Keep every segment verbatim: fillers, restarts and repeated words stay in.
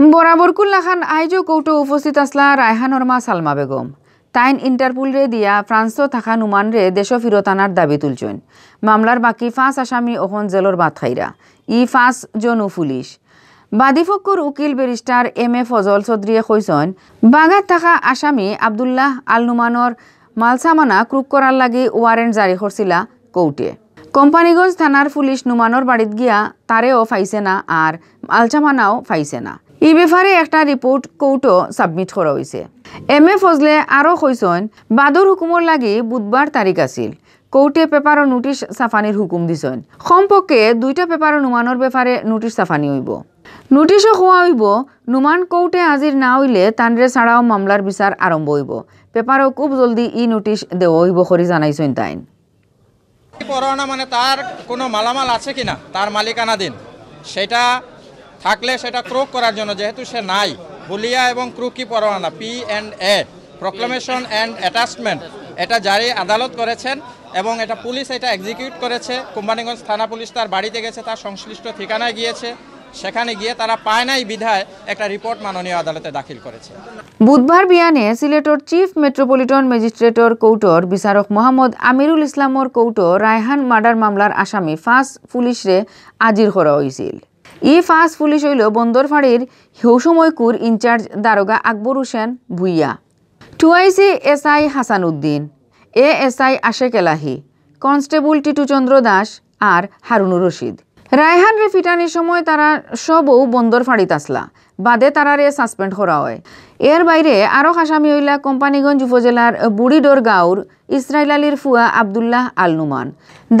বরাবরকুর লাখান আইজও কোর্টো উপস্থিত আছলা রায়হানর মা সালমা বেগম। তাইন ইন্টারপোলরে দিয়া ফ্রান্সো থাকা নুমানরে দেশো ফিরত আনার দাবি তুলছইন। মামলার বাকি পাঁচ আসামি অখন জেলর ভাত খাইরা। ই পাঁচ জনও পুলিশ। বাদীপক্ষর উকিল ব্যারিস্টার এম এ ফজল চৌধুরীয়ে কইছইন, বাগাত থাকা আসামি আব্দুল্লাহ আল নুমানর মালসামানা ক্রুক করার লাগি ওয়ারেন্ট জারি করছিলা কোর্টে। কোম্পানীগঞ্জ থানার পুলিশ নুমানর বাড়িত গিয়া তারেও পাইছে না আর মালসামানাও পাইছে না। ই ব্যাপারে একটা রিপোর্ট কোর্টো সাবমিট করা অইছে। এম এ ফজলে আরও কইছইন, বাদর হুকুমর লাগি বুধবার তারিখ আছিল। কোর্টে পেপারো নোটিশ ছাপানির হুকুম দিছইন। কমপক্ষে দুইটা পেপারো নুমানর ব্যাপারে নোটিশ ছাপানি অইবো। নোটিশো কওয়া অইবো, নুমান কোর্টে হাজির না অইলে তানরে ছাড়াও মামলার বিচার আরম্ভ অইবো। পেপারো খুব জলদি ই নোটিশ দেওয়া অইবো করি জানাইছইন তাইন। পরোয়ানা মানে তার কোনো মালামাল আছে কিনা, তার মালিকানাধীন, সেটা থাকলে সেটা ক্রুক করার জন্য, যেহেতু সে নাই, হুলিয়া এবং ক্রুকি পরোয়ানা, P and a, proclamation and attachment, এটা জারি আদালত করেছেন এবং এটা পুলিশ এটা এক্সিকিউট করেছে। কোম্পানীগঞ্জ থানা পুলিশ তার বাড়িতে গেছে, তার সংশ্লিষ্ট ঠিকানায় গিয়েছে, সেখানে গিয়ে তারা পায় নাই বিধায় একটা রিপোর্ট মাননীয় আদালতে দাখিল করেছে। বুধবার বিয়ানে সিলেটর চিফ মেট্রোপলিটন ম্যাজিস্ট্রেটর কোর্টর বিচারক মোহাম্মদ আমিরুল ইসলামর কোর্টো রায়হান মার্ডার মামলার আসামি পাঁচ পুলিশরে হাজির করা অইছিল। ই পাঁচ পুলিশ অইলো বন্দরফাড়ির হৌসময়কুর ইনচার্জ দারোগা Akbar Hossain Bhuiyan, two IC SI Hasan Uddin, ASI Ashek Elahi, constable Tituchandra Das আর হারুনুর রশিদ। রায়হানরে ফিটানির সময় তারা সবউ বন্দরফাড়িত আছলা, বাদে তারারে সাসপেন্ড করা অয়। এর বাইরে আরক আসামি অইলা কোম্পানীগঞ্জ উপজেলার বুড়িডোর গাঁওর ইসরাইল আলীর ফুয়া আব্দুল্লাহ আল নুমান।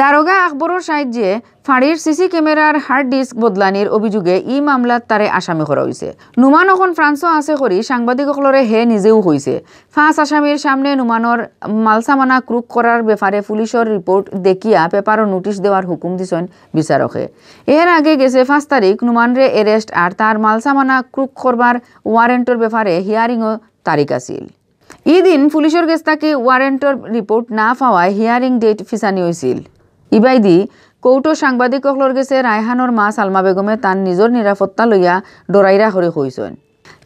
দারোগা আকবরর সাহায্যে ফাড়ির সিসি ক্যামেরার হার্ড ডিস্ক বদলানির অভিযোগে ই মামলাত তারে আসামি করা অইছে। নুমান অখন ফ্রান্সো আছে করি সাংবাদিক অকলরে হে নিজেউ কইছে। পাঁচ আসামির সামনে নুমানর মালসামানা ক্রুক করার ব্যাপারে পুলিশর রিপোর্ট দেখিয়া পেপারো নোটিশ দেওয়ার হুকুম দিছইন বিচারকে। এর আগে গেছে পাঁচ তারিখ নুমানরে অ্যারেস্ট আর তার মালসামানা ক্রুক করবার ওয়ারেন্টর ব্যাপারে হিয়ারিংও তারিখ আছিল। ই দিন পুলিশর গেছ থাকি ওয়ারেন্টর রিপোর্ট না পাওয়ায় হিয়ারিং ডেট ফিছানি অইছিল। ইবায়দি কোর্টো সাংবাদিক অকলর গেছে রায়হানর মা সালমা বেগমে তান নিজর নিরাপত্তা লইয়া ডরাইরা করি কইছইন।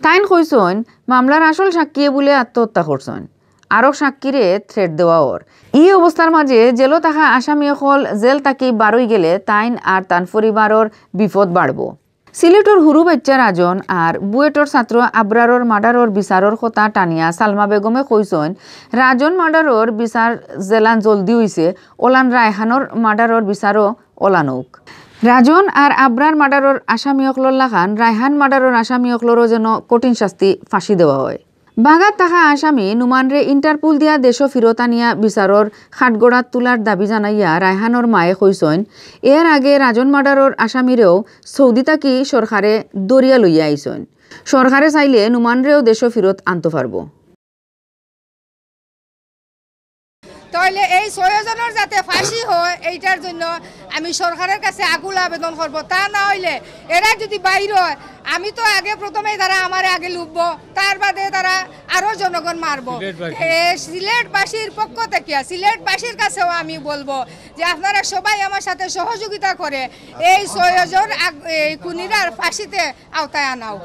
তাইন কইছইন, মামলার আসল সাক্ষীয়ে বুলে আত্মহত্যা করছইন, আরক সাক্ষীরে থ্রেট দেওয়া অর। ই অবস্থার মাঝে জেলো থাকা আসামি অকল জেল থাকি বারই গেলে তাইন আর তান পরিবারর বিপদ বাড়বো। সিলেটর হুরু বাইচ্চা রাজন আর বুয়েটর ছাত্র আবরারর মার্ডারর বিচারর কথা টানিয়া সালমা বেগমে কইছইন, রাজন মার্ডারর বিচার যেলান জলদি অইছে, অলান রায়হানর মার্ডারর বিচারও অলান অউক। রাজন আর আবরার মার্ডারর আসামি অকলর লাখান রায়হান মার্ডারর আসামি অকলরও যেন কঠিন শাস্তি ফাঁসি দেওয়া অয়। বাগাত থাকা আসামি নুমানরে ইন্টারপোল দিয়া দেশো ফিরত আনিয়া বিচারর কাঠগড়াত তুলার দাবি জানাইয়া রায়হানর মায়ে কইছইন, এর আগে রাজন মার্ডারর আসামিরেও সৌদি থাকি সরকারে ধরিয়া লইয়া আইছইন। সরকারে চাইলে নুমানরেও দেশো ফিরত আনতো পারবো। তাহলে এই ছয় জনের যাতে ফাঁসি হয়, এইটার জন্য আমি সরকারের কাছে আকুল আবেদন করব। তা না হইলে এরা যদি বাইর হয়, আমি তো আগে প্রথমেই তারা আমারে আগে লুটবো, তার বাদে তারা আরো জনগণ মারবো। সিলেটবাসী। এ, সিলেটবাসীর পক্ষ থেকে সিলেটবাসীর কাছেও আমি বলবো যে আপনারা সবাই আমার সাথে সহযোগিতা করে এই ছয় জন আগ-, এই খুনিরার ফাঁসিতে আওতায় আনাও।